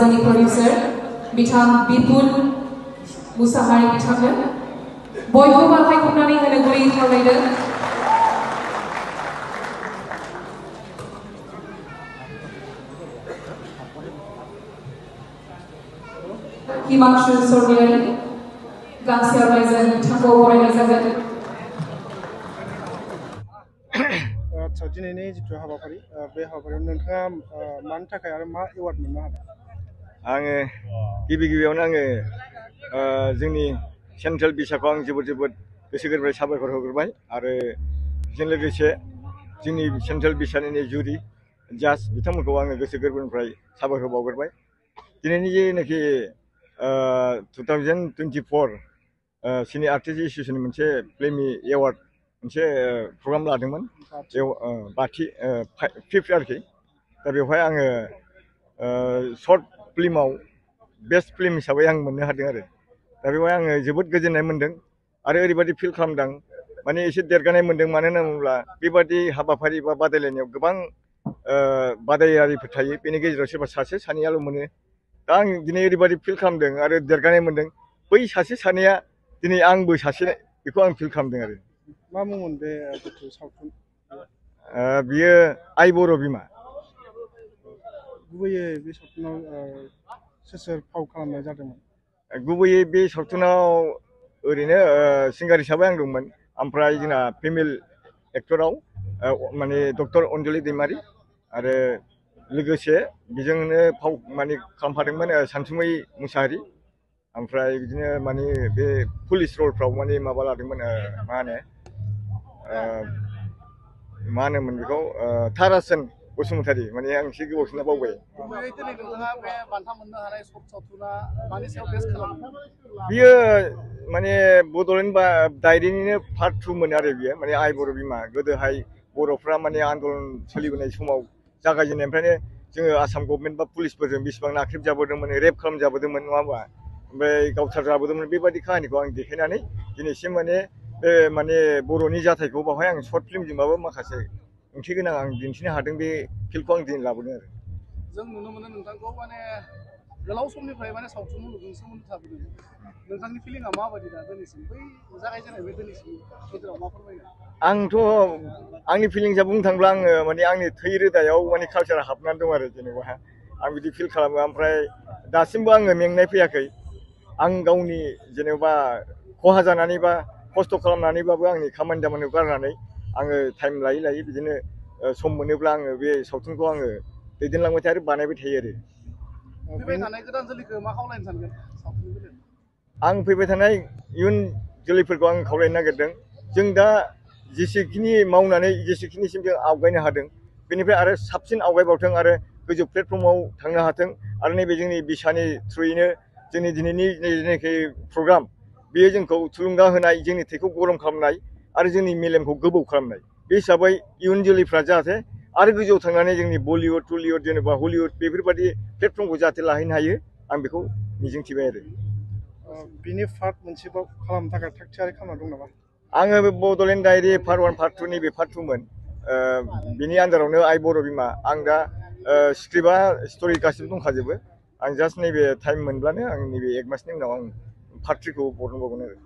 जोंनि प्रडिउसार बिथां बिपुल मुसाहारि बिथांनो बयखौबो आखाइ खबनानै होनो गुरै खावलायदों। हिमांशु सरगियारि गांसे आर'नाइजों बिथांखौ बरायनाय जागोन। आच्छा दिनैनि जिथु हाबाफारि बे हाबाफारियाव नोंथाङा मानि थाखाय आरो मा एवार्ड मोननो हादों? आङो गिबियावनो आङो जोंनि सेन्ट्रेल बिसाखौ आं जोबोद गोसो गोरबोनिफ्राय साबायखर होग्रोबाय आरो बेजों लोगोसे जोंनि सेन्ट्रेल बिसानि जुरि जाज बिथांमोनखौ आङो गोसो गोरबोनिफ्राय साबायखर बावग्रोबाय। दिनैनि जेनाखि 2024 सिनि आर्टिस्ट एस'सिएशननि मोनसे फिल्मनि एवार्ड मोनसे प्रग्राम लादोंमोन बाथि 5th आरोखि। दा बेवहाय आङो शर्ट फिल्माव बेस्ट फिल्म हिसाबै आं मोननो हादों आरो। दा बेवहाय आङो जोबोद गोजोननाय मोन्दों आरो ओरैबायदि फिल खालामदों माने एसे देरगानाय मोन्दों। मानो होनना बुङोब्ला बेबादि हाबाफारि बा बादायलायनायाव गोबां बादायारिफोर थायो, बेनि गेजेराव सोरबा सासे सानैयाल' मोनो। दा आं दिनै ओरैबायदि फिल खालामदों आरो देरगानाय मोन्दों, बै सासे सानैया दिनै आंबो सासे बेखौ आं फिल खालामदों आरो। मा मुंमोन बे जिथु सावथुन? बियो आइ बर' बिमा। गुबैयै बे सावथुनाव सोर फाव खालामनाय जादोंमोन? गुबैयै बे सावथुनाव ओरैनो सिंगार हिसाबै आं दंमोन, ओमफ्राय जोंना फिमेल एक्टराव माने डक्टर अनजलि दैमारि आरो लोगोसे बेजोंनो फाव माने खालामफादोंमोन सानसुमै मुसाहारि। ओमफ्राय बिदिनो माने बे पुलिस रलफ्राव माने माबा लादोंमोन मा होनोमोन बेखौ तारासन बसुमतारी। माने आं एसे गोबावसिना बावबाय। बियो माने बड'लेण्ड डायरिनिनो पार्ट 2 मोन आरो बियो माने आइ बर' बिमा। गोदोहाय बर'फ्रा माने आन्दलन सोलिबोनाय समाव जागायजेननायनिफ्रायनो जोङो आसाम गभर्नमेन्ट बा पुलिसफोरजों बेसेबां नाख्रेबजाबोदोंमोन, रेप खालामजाबोदोंमोन नङा होमबा, ओमफ्राय गावथार जाबोदोंमोन। बेबायदि काहानिखौ आं देखायनानै दिनैसिम माने बर'नि जाथायखौ बावहाय आं सर्ट फिल्मजोंबाबो माखासे ओंथि गोनां आं दिन्थिनो हादों। बे फिल्मखौ आं दिनै लाबोदों आरो। जों नुनो मोनो नोंथांखौ माने गोलाव समनिफ्राय माने सावथुन मुलुगजों सोमोन्दो थाबोदों। नोंथांनि फिलिंआ माबायदि दा दिनैसिम, बै जागायजेननायनिफ्राय दिनैसिम गेजेराव मा फोरमायनो? आंथ' आंनि फिलिंसा बुंनो थाङोब्ला आङो माने आंनि थै रोदायाव माने कालसारा हाबनानै दं आरो। जेनेबा आं बिदि फिल खालामो। ओमफ्राय दासिमबो आङो मेंनाय फैयाखै। आं गावनि जेनेबा खहा जानानै बा खस्थ' खालामनानैबाबो आंनि खामानि दामानिखौ गारनानै आङो टाइम लायै बिदिनो सम मोनोब्ला आङो बे सावथुनखौ आङो दैदेनलांबाय थायो आरो बानायबाय थायो आरो। फैबाय थानाय गोदान जोलैखौ मा खावलायनो सानगोन सावथुननि बेलायाव? आं फैबाय थानाय इयुन जोलैफोरखौ आं खावलायनो नागिरदों, जों दा जेसेखिनि मावनानै जेसेखिनिसिम जों आवगायनो हादों, बेनिफ्राय आरो साबसिन आवगायबावथों आरो गोजौ प्लेटफर्माव थांनो हाथों। आरो नैबे जोंनि बिसानि थ्रुयैनो जोंनि दिनैनि जेनाखि प्रग्राम, बेयो जोंखौ थुलुंगा होनाय, जोंनि थैखौ गरम खालामनाय आरो जोंनि मेलेमखौ गोबौ खालामनाय। बे हिसाबै इयुन जोलैफ्रा जाहाथे आरो गोजौआव थांनानै जोंनि बलिउड टलिउड जेनेबा हलिउड बेफोरबायदि प्लेटफर्मखौ जाहाथे लाहैनो हायो, आं बेखौ मिजिंथिबाय आरो। बिनि पार्ट मोनसेबाव खालामनो थाखाय थाग थियारि खालामना दं नामा? आङो बे बड'लेण्ड डायरि पार्ट 1 पार्ट 2 नैबे पार्ट 2 मोन। बिनि आन्दारावनो आइ बर' बिमा। आं दा स्क्रिप्टआ स्ट'रि गासिबो दंखाजोबो। आं जास्ट नैबे टाइम मोनब्लानो आं नैबे 1 मासनि उनाव आं पार्ट 3 खौ बरनबावगोन आरो।